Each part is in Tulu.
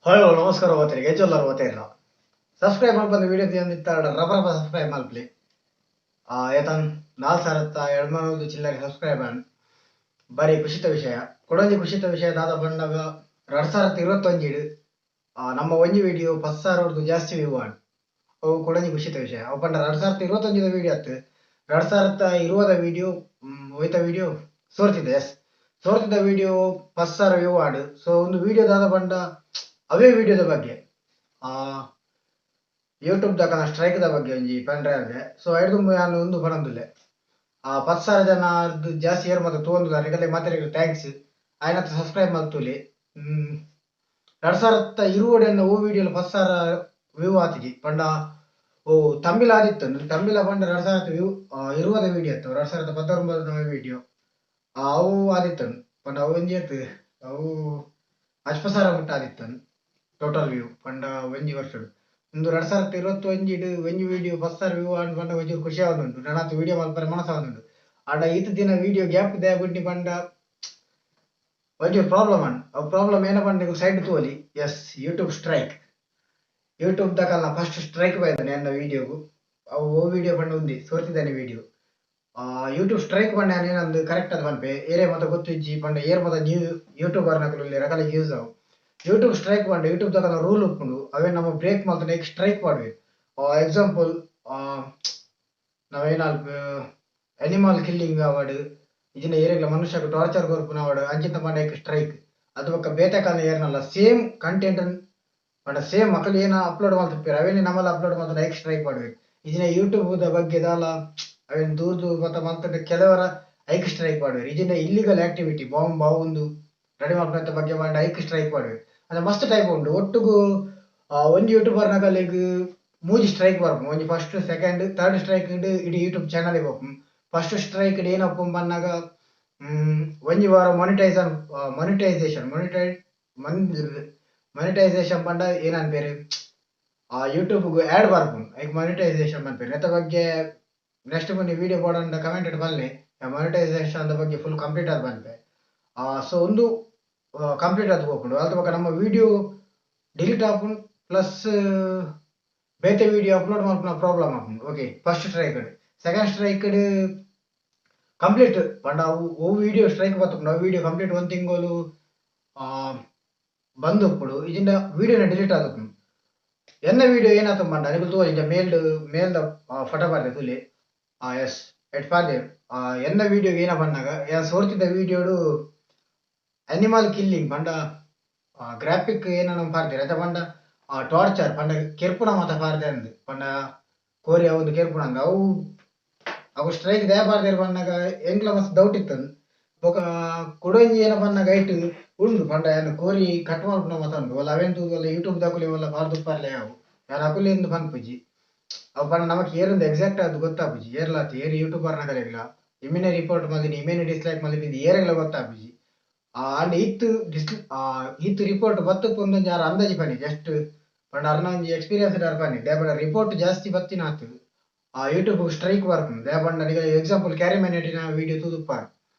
ಹಲೋ, ನಮಸ್ಕಾರ ಓತರಿಗೆ ಎಂಚೊಲ್ಲರ್ ಓತೇರ್ಲ. ಸಬ್ಸ್ಕ್ರೈಬ್ ಮಲ್ಪಂದೆ ವಿಡಿಯೋ ತೂಯೊಂದಿತ್ತಡ ರಪ ರಪ ಸಬ್ಸ್ಕ್ರೈಬ್ ಮಲ್ಪಲೆ. ಏತನ್ 4200 ಚಿಲ್ಲರೆ ಸಬ್ಸ್ಕ್ರೈಬ್ ಆನ್, ಬಾರಿ ಖುಷಿತ ವಿಷಯ. ಕೊಡೊಂಜಿ ಖುಷಿತ ವಿಷಯ ದಾದ ಪಂಡಗ, 2021ಡ್ ನಮ್ಮ ಒಂಜಿ ವಿಡಿಯೋ 10,000ರ್ದು ಜಾಸ್ತಿ ವ್ಯೂ ಆಂಡ್. ಅವು ಕೊಡೊಂಜಿ ಖುಷಿತ ವಿಷಯ. ಅವು ಪಂಡ 2021ದ ವಿಡಿಯೋ ಅತ್ತ್, 2020ದ ವಿಡಿಯೋ. ಒಯ್ತ ವಿಡಿಯೋ? ಸೋರ್ತಿದೆ, ಎಸ್, ಸೋರ್ತಿದ ವಿಡಿಯೋ 10,000 ವ್ಯೂ ಆಂಡ್. ಸೊ ಒಂದು ವಿಡಿಯೋ ದಾದ ಪಂಡ, ಅವೇ ವಿಡಿಯೋದ ಬಗ್ಗೆ, ಯೂಟ್ಯೂಬ್ ದಕನ ಸ್ಟ್ರೈಕ್ ದ ಬಗ್ಗೆ ಒಂಜಿ ಪಂಡ್ರೆ. ಸೊ ಐಡ್ದು ಯಾನ್ ಉಂದು ಪನೊಂದುಲ್ಲೆ. ಆ 10,000 ಜನ ಜಾಸ್ತಿ ಏರ್ ಮಾತ ತೂವೊಂದುಲ್ಲೆರ್, ನಿಕಲೆ ಮಾತೆರೆಗ್ಲ thanks. ಆಯ್ನತ ಸಬ್ಸ್ಕ್ರೈಬ್ ಮಲ್ತೊಲಿ. 2020ಡ್ ಎನ್ನ ಓ ವಿಡಿಯೋಲ 10,000 ವ್ಯೂ ಆತಿಜಿ. ಪಂಡ ಓ ತಮಿಳ್ ಆದಿತ್ತು. ತಮಿಳ ಪಂಡ 2000 ವ್ಯೂ 20ದ ವಿಡಿಯೋ ಇತ್ತು, 2019ದ ವಿಡಿಯೋ ಅವು ಆದಿತ್ತು. ಪಂಡ ಅವು ಒಂಜಿ ಅತ್, ಅವು 50,000 ಮುಟ್ಟ ಆದಿತ್ತು ಟೋಟಲ್ ವ್ಯೂ. ಪಂಡ ಒಂಜಿ ವರ್ಷಡ್. ಉಂದು 2021ಡ್ ಒಂಜಿ ವಿಡಿಯೋ 10,000 ವ್ಯೂ ಆಂಡ್ ಪಂಡ ಒಂಚೂರು ಖುಷಿ ಆವೊಂದುಂಡು. ನನಾತ್ ವಿಡಿಯೋ ಮಲ್ಪರೆ ಮನಸ್ಸಾವೊಂದುಂಡು. ಆಂಡ ಈತ್ ದಿನ ವಿಡಿಯೋ ಗ್ಯಾಪ್ ದಾಯೆ ಬುಡ್ನಿ ಪಂಡ, ಒಂಚೂರು ಪ್ರಾಬ್ಲಮ್ ಆಂಡ್. ಅವು ಪ್ರಾಬ್ಲಮ್ ಏನ ಪಂಡ ಸೈಡ್ ತೂವೊಲಿ. Yes, YouTube strike. ಯೂಟ್ಯೂಬ್ ದಕಲ್ನ ಫಸ್ಟ್ ಸ್ಟ್ರೈಕ್ ಬೈದನೆ ಎನ್ನ ವಿಡಿಯೋಗು. ಅವು ಓ ವಿಡಿಯೋ ಪಂಡ ಉಂದಿ ಸೋರ್ತಿದ್ದಾನೆ ವಿಡಿಯೋ. ಯೂಟ್ಯೂಬ್ ಸ್ಟ್ರೈಕ್ ಪಂಡ ಏನಂದು ಕರೆಕ್ಟ್ ಅದು ಪನ್ಪೆ. ಏರೇ ಮತ ಗೊತ್ತಿಜ್ಜಿ ಪಂಡ, ಏರ್ ಮತ ನ್ಯೂ ಯೂಟ್ಯೂಬರ್ ನಕಲು ರಕಲೆ ಯೂಸ್ ಅವು. ಯೂಟ್ಯೂಬ್ ಸ್ಟ್ರೈಕ್ ಪಂಡ, ಯೂಟ್ಯೂಬ್ ದಕಲ್ನ ರೂಲ್ ಉಪ್ಪುಂಡು. ಅವೇ ನಮ್ಮ ಬ್ರೇಕ್ ಮಲ್ತಂಡ ಸ್ಟ್ರೈಕ್ ಪಾಡ್ವೆ. ಎಕ್ಸಾಂಪಲ್, ನಾವೇನ ಅನಿಮಲ್ ಕಿಲ್ಲಿಂಗ್ ಆವಡ್, ಇಜಿಂಡ ಏರೆಗ್ಲ ಮನುಷ್ಯಗ್ ಟಾರ್ಚರ್ ಕೊರ್ಪುನ ಆವಡ್, ಅಂಚಿನ ಪಂಡ ಸ್ಟ್ರೈಕ್. ಅದು ಬೊಕ್ಕ ಬೇತೆ ಕಾಲ ಏರ್ನಲ್ಲ ಸೇಮ್ ಕಂಟೆಂಟ್ ಪಂಡ, ಸೇಮ್ ಅಕಲ್ ಏನ ಅಪ್ಲೋಡ್ ಮಲ್ತಿಪ್ಪೆರ್, ಅವೇನೆ ನಮಲ ಅಪ್ಲೋಡ್ ಮಲ್ತಂಡ ಐಕ್ ಸ್ಟ್ರೈಕ್ ಪಾಡ್ವೆರ್. ಇಜಿಂಡ ಯೂಟ್ಯೂಬ್ ದ ಬಗ್ಗೆ ದಾಲ ಅವೆನ್ ದೂರ ದೂರ ಮತ ಮಲ್ತಂಡ ಕೆಲವರ ಐಕ್ ಸ್ಟ್ರೈಕ್ ಪಾಡ್ವೆರ್. ಇಜಿಂಡ ಇಲ್ಲಿಗಲ್ ಆಕ್ಟಿವಿಟಿ, ಬಾಂಬ್ ಬಾವುಂದು ರೆಡಿ ಮಲ್ಪುನೆತ್ತ ಬಗ್ಗೆ ಪಂಡ ಐಕ್ ಸ್ಟ್ರೈಕ್ ಪಾಡ್ವೆರ್. ಅಂಚ ಮಸ್ತ್ ಟೈಪ್ ಉಂಡು. ಒಟ್ಟುಗು ಒಂಜಿ ಯೂಟ್ಯೂಬರ್ ನಕಲೆಗ್ ಮೂಜಿ ಸ್ಟ್ರೈಕ್ ಬರ್ಪುಂಡು. ಒಂಜಿ ಫಸ್ಟ್, ಸೆಕೆಂಡ್, ಥರ್ಡ್ ಸ್ಟ್ರೈಕ್ ಇಡೀ ಯೂಟ್ಯೂಬ್ ಚಾನಲ್ ಪೋಪುಂಡು. ಫಸ್ಟ್ ಸ್ಟ್ರೈಕ್ ಏನಪ್ಪು ಪನ್ನಗ, ಒಂಜಿ ವಾರ ಮೊನಿಟೈಸನ್ ಮೊನಿಟೈಸೇಷನ್ ಮೊನಿಟೈ ಮೊನಿಟೈಸೇಷನ್ ಪಂಡ ಏನನ್ಪೆರ್, ಆ ಯೂಟ್ಯೂಬ್ ಆಡ್ ಬರ್ಪುಂಡು, ಐಕ್ ಮೊನಿಟೈಸೇಷನ್ ಪನ್ಪೆರ್. ನೆತ್ತ ಬಗ್ಗೆ ನೆಕ್ಸ್ಟ್ ಮೊನ್ನೆ ವಿಡಿಯೋ ಬೋಡಂಡ ಕಮೆಂಟ್ ಪನ್ಲೆ. ಮೊನಿಟೈಸೇಷನ್ ದ ಬಗ್ಗೆ ಫುಲ್ ಕಂಪ್ಲೀಟ್ ಆದ್ ಪನ್ಪೆ. ಸೊ ಉಂದು ಕಂಪ್ಲೀಟ್ ಆದ್ ಪೋಪುಂಡು. ಅಲ್ತ ಬೊಕ್ಕ ನಮ್ಮ ವಿಡಿಯೋ ಡಿಲೀಟ್ ಆಪುಂಡು, ಪ್ಲಸ್ ಬೇತೆ ವಿಡಿಯೋ ಅಪ್ಲೋಡ್ ಮಲ್ಪುನ ಪ್ರಾಬ್ಲಮ್ ಆಪುಂಡು. Okay, first strike. Second strike complete ಪಂಡ, ಅವು ಒವು ವಿಡಿಯೋ ಸ್ಟ್ರೈಕ್ ಬತ್ತುಂಡು, ಅವು ವಿಡಿಯೋ ಕಂಪ್ಲೀಟ್ ಒಂದ್ ತಿಂಗಳು ಬಂದ್ ಉಪ್ಪುಡು, ಇಜಿಂಡ ವಿಡಿಯೋನ ಡಿಲೀಟ್ ಆದುಪ್ಪುಂಡು. ಎನ್ನ ವಿಡಿಯೋ ಏನಾತ ಪಂಡ, ನಿಕುಲು ತೂವೊಲಿ, ಇಂಚ ಮೇಲ್ಡ್ ಮೇಲ್ದ ಫೋಟೋ ಪಾಡ್ದೆ ತೂಲೆ. ಎಸ್, ಎಟ್ ಪಾಡ್ದೆ. ಎನ್ನ ವಿಡಿಯೋ ಏನ ಪನ್ನಗ, ಯಾನ್ ಸೋರ್ತಿದ ವಿಡಿಯೋಡು ಅನಿಮಲ್ ಕಿಲ್ಲಿಂಗ್ ಪಂಡ ಗ್ರಾಫಿಕ್ ಏನನ ಪಾಡ್ದೆರ್. ಅತ್ತ ಪಂಡ ಟಾರ್ಚರ್ ಪಂಡ ಕೆರ್ಪುನ ಮಾತ ಪಾಡ್ದೆ ಅಂದ್. ಪಂಡ ಕೋರಿ ಒಂದು ಕೆರ್ಪುನ ಅಂದ್. ಅವು ಅವು ಸ್ಟ್ರೈಕ್ ದಾಯೆ ಪಾಡ್ದೆರ್ ಪನ್ನಗ, ಎಂಕ್ಲ ಮಸ್ತ್ ಡೌಟ್ ಇತ್ತಂದ್. ಬೊಕ ಕುಡೊಂಜಿ ಏನ ಪನ್ನಗ, ಐಟ್ ಉಂಡು ಪಂಡ ಯಾನ್ ಕೋರಿ ಕಟ್ ಮಲ್ಪುನ ಮಾತ ಉಂಡು. ಒಲ್ಲ ಅವೆನ್ ತೂದು ಯೂಟ್ಯೂಬ್ ದಕುಲು ಒಲ್ಲ ಪಾಡ್ದುಪ್ಪರ್ಲೆ ಅವು. ಯಾನ್ ಅಕುಲು ಪನ್ಪುಜಿ. ಅವು ಪಂಡ ನಮಕ್ ಏರುಂದು ಎಕ್ಸಾಕ್ಟ್ ಅದು ಗೊತ್ತಾಪುಜಿ. ಏರ್ಲ ಅತ್ತ್, ಏರ್ ಯೂಟ್ಯೂಬರ್ ನಕಲೆಗ್ಲ ಇಮ್ಮಿನೆ ರಿಪೋರ್ಟ್ ಮಲ್ದಿನಿ, ಇಮ್ಮಿನೆ ಡಿಸ್ಲೈಕ್ ಮಲ್ದಿನಿ, ಏರೆಗ್ಲ ಗೊತ್ತಾಪುಜಿ. ಆಂಡ ಇತ್ ಡಿಸ್ ಈತ್ ರಿಪೋರ್ಟ್ ಬತ್ತುಪ್ಪುಂದು ಯಾರ್ ಅಂದಾಜಿ ಪನಿ. ಜಸ್ಟ್ ಪಂಡ ಅರ್ನ ಒಂಜಿ ಎಕ್ಸ್ಪೀರಿಯನ್ಸ್ ಆರ್ ಪನಿ. ದಾಯೆ ಪಂಡ ರಿಪೋರ್ಟ್ ಜಾಸ್ತಿ ಬತ್ತಿನಾತ್ ಆ ಯೂಟ್ಯೂಬ್ ಸ್ಟ್ರೈಕ್ ಬರ್ಪುಂಡು. ದಾಯೆ ಪಂಡ ಎಕ್ಸಾಂಪಲ್, ಕ್ಯಾರಿ ಮಿನಾಟಿನ ವಿಡಿಯೋ ತೂದುಪ್ಪಾರ್,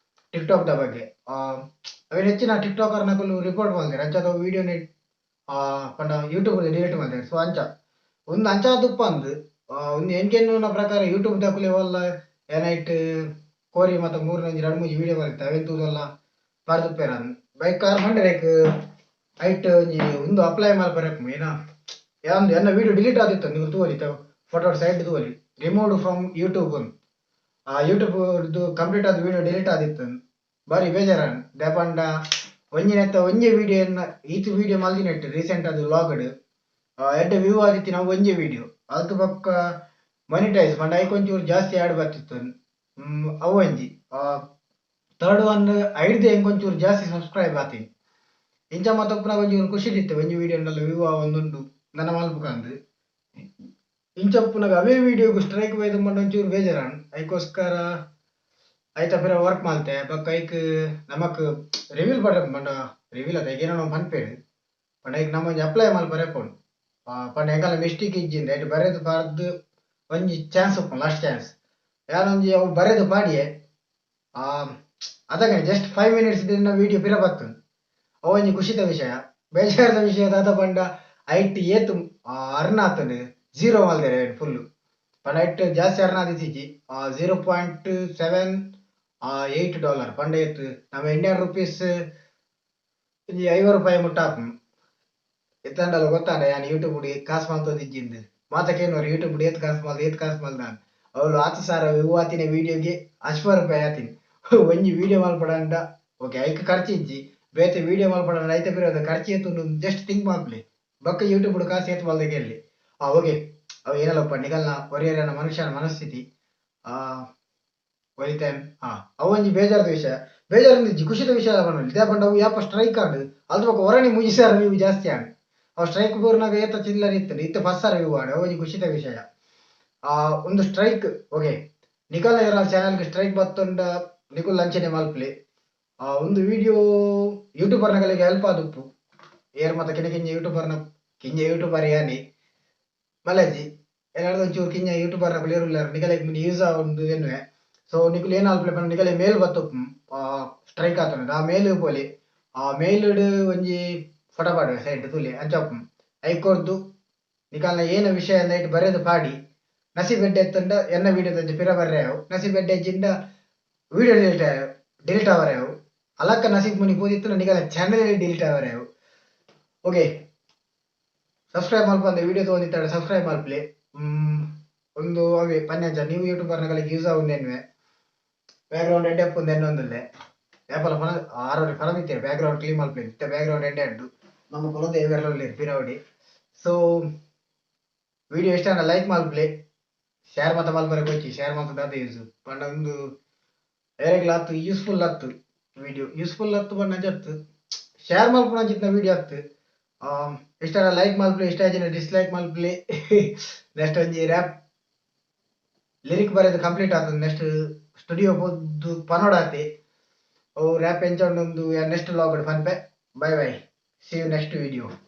ಟಿಕ್ ಟಾಕ್ ದ ಬಗ್ಗೆ. ಅವೆನ್ ಹೆಚ್ಚಿನ ಟಿಕ್ ಟಾಕರ್ ನಕುಲು ರಿಪೋರ್ಟ್ ಮಲ್ದೆರ್. ಅಂಚಾದ ವಿಡಿಯೋನೆ ಪಂಡ ಯೂಟ್ಯೂಬ್ ಡಿಲೀಟ್ ಮಲ್ದೆರ್. ಸೊ ಅಂಚ ಉಂದು ಅಂಚ ಆದುಪ್ಪಂದ್. ಉಂದು ಎಂಕೆನ್ನುನ ಪ್ರಕಾರ ಯೂಟ್ಯೂಬ್ ದಕುಲು ಒಲ್ಲ ಏನಾಯ್ಟ್ ಕೋರಿ ಮತ ಮೂರ್ನ ಒಂಜಿ ರಡ್ಡ್ ಮೂಜಿ ವಿಡಿಯೋ ಬರುತ್ತೆ, ಅವೆನ್ ತೂದೆಲ್ಲ ಪಾಡ್ದುಪ್ಪೆರ್ ಅಂದ್. ಬೈಕ್ ಕಾರ್ ಪಂಡೆರ್ ಐಟ್ ಒಂಜಿ ಉಂದು ಅಪ್ಲೈ ಮಲ್ಪರೆ ಏನ ಯಾನ್ ಎನ್ನ ವಿಡಿಯೋ ಡಿಲೀಟ್ ಆದಿತ್ತು. ನಿಕುಲು ತೂವೊಲಿ, ಫೋಟೋ ಸೈಡ್ ತೂವೊಲಿ, ರಿಮೂವ್ಡ್ ಫ್ರಮ್ ಯೂಟ್ಯೂಬ್. ಆ ಯೂಟ್ಯೂಬ್ ಕಂಪ್ಲೀಟ್ ಆದ ವಿಡಿಯೋ ಡಿಲೀಟ್ ಆದಿತ್ತು. ಬಾರಿ ಬೇಜಾರಾಂಡ್. ದಾಯೆ ಪಂಡ ಒಂಜಿನೆತ್ತ ಒಂಜಿ ವಿಡಿಯೋ ಈತ್ ವಿಡಿಯೋ ಮಲ್ದಿನೆಟ್ ರೀಸೆಂಟ್ ಅದು ವ್ಲಾಗ್ಡ್ ಎಡ್ಡೆ ವ್ಯೂ ಆದಿತ್ತಿನ ಅವು ಒಂಜಿ ವಿಡಿಯೋ. ಅಲ್ತ ಬೊಕ್ಕ ಮೊನಿಟೈಸ್ ಪಂಡ ಐಕ್ ಒಂಚೂರು ಜಾಸ್ತಿ ಆಡ್ ಬರ್ತಿತ್ತು, ಅವು ಒಂಜಿ. ಥರ್ಡ್ ಒನ್, ಐಡ್ದ್ ಎಂಕ್ ಒಂಚೂರು ಜಾಸ್ತಿ ಸಬ್ಸ್ಕ್ರೈಬ್ ಆತಿನಿ. ಇಂಚ ಮಾತ ಉಪ್ಪುನಗ ಒಂಚೂರು ಖುಷಿ ಇತ್ತು. ಒಂಜಿ ವಿಡಿಯೋ ವ್ಯೂ ಆವೊಂದುಂಡು, ನನ ಮಲ್ಪುಕಂದ್. ಇಂಚ ಉಪ್ಪುನಗ ಅವೇ ವಿಡಿಯೋಗ್ ಸ್ಟ್ರೈಕ್ ಬೈದು ಪಂಡ ಒಂಚೂರು ಬೇಜಾರಾಂಡ್. ಐಕೋಸ್ಕರ ಐತ ಪಿರ ವರ್ಕ್ ಮಲ್ತೆ. ಬೊಕ್ಕ ಐಕ್ ನಮಕ್ ರಿವೀಲ್ ಪಂಡ ಪಂಡ ರಿವೀಲ್ ಅತ್ತ ಏನೋ ಪನ್ಪೆರ್. ಪಂಡ ಐಕ್ ನಮ ಒಂಜಿ ಅಪ್ಲೈ ಮಲ್ಪರೆ ಉಪ್ಪುಂಡು. ಪಂಡ ಎಂಕಲ್ನ ಮಿಸ್ಟೇಕ್ ಇಜ್ಜಿಂದ್ ಐಟ್ ಬರೆದ್ ಪಾಡ್ದ್ ಒಂಜಿ ಚಾನ್ಸ್ ಉಪ್ಪುಂಡು, ಲಾಸ್ಟ್ ಚಾನ್ಸ್. ಯಾನೊಂಜಿ ಅವು ಬರೆದ್ ಪಾಡಿಯೆ. ಅದಗನೆ ಜಸ್ಟ್ 5 ಮಿನಿಟ್ಸ್ ದಿನ ವಿಡಿಯೋ ಪಿರ ಬತ್ತುಂಡು. ಅವು ಒಂಜಿ ಖುಷಿತ ವಿಷಯ. ಬೇಜಾರದ ವಿಷಯ ದಾದ ಪಂಡ ಐಟ್ ಏತ್ ಅರ್ನ್ ಆತುಂಡು ಜೀರೋ ಮಲ್ದೆರ್ ಫುಲ್ ಪಂಡ ಐಟ್ ಜಾಸ್ತಿ ಅರ್ನ್ ಆದಿತ್ತಿಜಿ 0.78 ಡಾಲರ್ ಪಂಡ ಏತ್ ನಮ್ಮ ಇಂಡಿಯನ್ ರುಪೀಸ್ ಒಂಜಿ 50 ರೂಪಾಯಿ ಮುಟ್ಟ ಆಪುಂಡು ಇತ್ತಂಡಲ ಗೊತ್ತಾಂಡ ಯಾನ್ ಯೂಟ್ಯೂಬ್ ಕಾಸು ಮಲ್ತೊಂದಿಜ್ಜಿಂದ್ ಮಾತ ಕೇನೋರು ಯೂಟ್ಯೂಬ್ ಏತ್ ಕಾಸು ಮಲ್ದ ಏತ್ ಕಾಸು ಮಲ್ದ ಅವ್ಲು ಆತು ಸಾರ ಇವು ಆತಿನ ವೀಡಿಯೋಗೆ 50 ರೂಪಾಯಿ ಆತಿನಿ ಒಂಜಿ ವೀಡಿಯೋ ಮಲ್ಪಡಂಡ ಓಕೆ ಐಕ್ ಖರ್ಚು ಇಜ್ಜಿ ಬೇತೆ ವೀಡಿಯೋ ಮಲ್ಪಡಂಡ ಐತ ಪಿರ ಖರ್ಚು ಏತುಂಡು ಜಸ್ಟ್ ಥಿಂಕ್ ಮಲ್ಪಲೆ ಬೊಕ್ಕ ಯೂಟ್ಯೂಬ್ ಕಾಸು ಏತ್ ಮಲ್ದ ಕೇಳಿ ಓಕೆ ಅವು ಏನಲ್ಲಪ್ಪ ನಿಗಲ್ನ ಒರಿಯರನ ಮನುಷ್ಯನ ಮನಸ್ಥಿತಿ ಒಲಿತೇನ್ ಅವು ಒಂಜಿ ಬೇಜಾರದ ವಿಷಯ ಬೇಜಾರಿಂದ ಖುಷಿದ ವಿಷಯ ಪಂಡ ಇದೇ ಪಂಡ ಅವು ಯಾಪ ಸ್ಟ್ರೈಕ್ ಆಂಡ್ ಅಲ್ದ ಬೊಕ್ಕ ಒರಣಿ 3000 ವ್ಯೂ ಜಾಸ್ತಿ ಆಂಡ್ ಅವು ಸ್ಟ್ರೈಕ್ ಬೂರ್ನಾಗ ಏತ ಚಿಲ್ಲರೆ ಇತ್ತು ಇತ್ತೆ 10,000 ವ್ಯೂ ಆಂಡ್ ಅವು ಒಂಜಿ ಖುಷಿದ ವಿಷಯ ಒಂದು ಸ್ಟ್ರೈಕ್ ಓಕೆ ನಿಕಲ್ನ ಏರ ಚಾನೆಲ್ಗೆ ಸ್ಟ್ರೈಕ್ ಬತ್ತುಂಡ ನಿಕುಲ್ ಅಂಚನೆ ಮಲ್ಪಲೆ ಒಂದು ವಿಡಿಯೋ ಯೂಟ್ಯೂಬರ್ನಗಳಿಗೆ ಹೆಲ್ಪ್ ಆದುಪ್ಪು ಏರ್ ಮತ್ತ ಕಿನ್ನ ಕಿಂಜ ಯೂಟ್ಯೂಬರ್ನ ಕಿಂಜ ಯೂಟ್ಯೂಬರ್ ಯಾನಿ ಮಲಜಿ ಏನಾದ್ರು ಒಂಚೂರು ಕಿಂಜ ಯೂಟ್ಯೂಬರ್ನ ಏರುಲ್ಲಾರ ನಿಕಲೆಗ್ ಮಿನಿ ಯೂಸ್ ಆವೊಂದು ಎನ್ನುವೆ ಸೊ ನಿಕುಲು ಏನ್ ಆಲ್ಪಲೆ ಪಂಡ ನಿಕಲೆ ಮೇಲ್ ಬತ್ತುಪ್ಪು ಸ್ಟ್ರೈಕ್ ಆತುಂಡು ಆ ಮೇಲ್ ಪೋಲಿ ಆ ಮೇಲ್ ಒಂಜಿ ಫೋಟೋ ಪಾಡುವೆ ಸೈಡ್ ತೂಲೆ ಅಂಚ ಉಪ್ಪು ಐಕ್ ಕೊರ್ದು ನಿಕಲ್ನ ಏನ ವಿಷಯ ಐಟ್ ಬರೆದು ಪಾಡಿ ನಸೀಬ್ ಎಡ್ಡೆ ಎತ್ತುಂಡ ಎನ್ನ ವೀಡಿಯೋದಂಚ ಪಿರ ಬರ್ರೆ ಆವು ನಸೀಬ್ ಎಡ್ಡೆ ಇಜ್ಜಿಂಡ ವೀಡಿಯೋ ಡಿಲೀಟ್ ಡಿಲೀಟ್ ಆವರೆ ಆವು ಅಲಕ್ಕ ನಸೀಬ್ ಮುನಿ ಪೋದಿತ್ತುಂಡ ನಿಕಲ್ನ ಚಾನೆಲ್ ಡಿಲೀಟ್ ಆವರೆ ಆವು ಓಕೆ ಸಬ್ಸ್ಕ್ರೈಬ್ ಮಲ್ಪಂದೆ ವೀಡಿಯೋ ತಗೊಂಡಿತ್ತಾಡ ಸಬ್ಸ್ಕ್ರೈಬ್ ಮಲ್ಪಲೆ ಒಂದು ಅವೇ ಪನ್ಯಂಚ ನೀವು ಯೂಟ್ಯೂಬರ್ನಗಳಿಗೆ ಯೂಸ್ ಆವುಂದೆನ್ನುವೆ ಬ್ಯಾಕ್ಗ್ರೌಂಡ್ ಎಡ್ಡೆ ಉಪ್ಪುಂದು ಎನ್ನೊಂದುಲ್ಲೆ ಏಪಲ ಪನ ಆರೋಡಿ ಪನದಿತ್ತೇರು ಬ್ಯಾಕ್ಗ್ರೌಂಡ್ ಕ್ಲೀನ್ ಮಲ್ಪಲೆ ಇತ್ತೆ ಬ್ಯಾಕ್ಗ್ರೌಂಡ್ ಎಡ್ಡೆ ಉಂಡು ನಮ್ಮ ಕುಲದೇವೆರ್ಲ ಉಲ್ಲೆರ್ ಪಿರವಡಿ ಸೊ ವಿಡಿಯೋ ಇಷ್ಟ ಆಂಡ ಲೈಕ್ ಮಲ್ಪಲೆ ಶೇರ್ ಮಾತ ಮಲ್ಪರೆ ಬೊಚ್ಚಿ ಶೇರ್ ಮಲ್ತ ದಾದ ಯೂಸ್ ಪಂಡ ಉಂದು ಏರೆಗ್ಲ ಆತು ಯೂಸ್ಫುಲ್ ಆತು ವಿಡಿಯೋ ಯೂಸ್ಫುಲ್ ಆತು ಪಂಡ ಅಂಚ ಶೇರ್ ಮಲ್ಪುನ ಅಂಚಿತ್ತಿನ ವಿಡಿಯೋ ಆತು ಇಷ್ಟ ಆಂಡ ಲೈಕ್ ಮಲ್ಪಲೆ ಇಷ್ಟ ಆಜಿಂಡ ಡಿಸ್ಲೈಕ್ ಮಲ್ಪಲೆ ನೆಕ್ಸ್ಟ್ ಒಂಜಿ ರ್ಯಾಪ್ ಲಿರಿಕ್ ಬರೆದು ಕಂಪ್ಲೀಟ್ ಆತುಂಡು ನೆಕ್ಸ್ಟ್ ಸ್ಟುಡಿಯೋ ಪೋದು ಪನೊಡಾತೆ ಅವು ರ್ಯಾಪ್ ಎಂಚ ಉಂಡು ನೆಕ್ಸ್ಟ್ ವ್ಲಾಗ್ ಪನ್ಪೆ bye bye see you next video.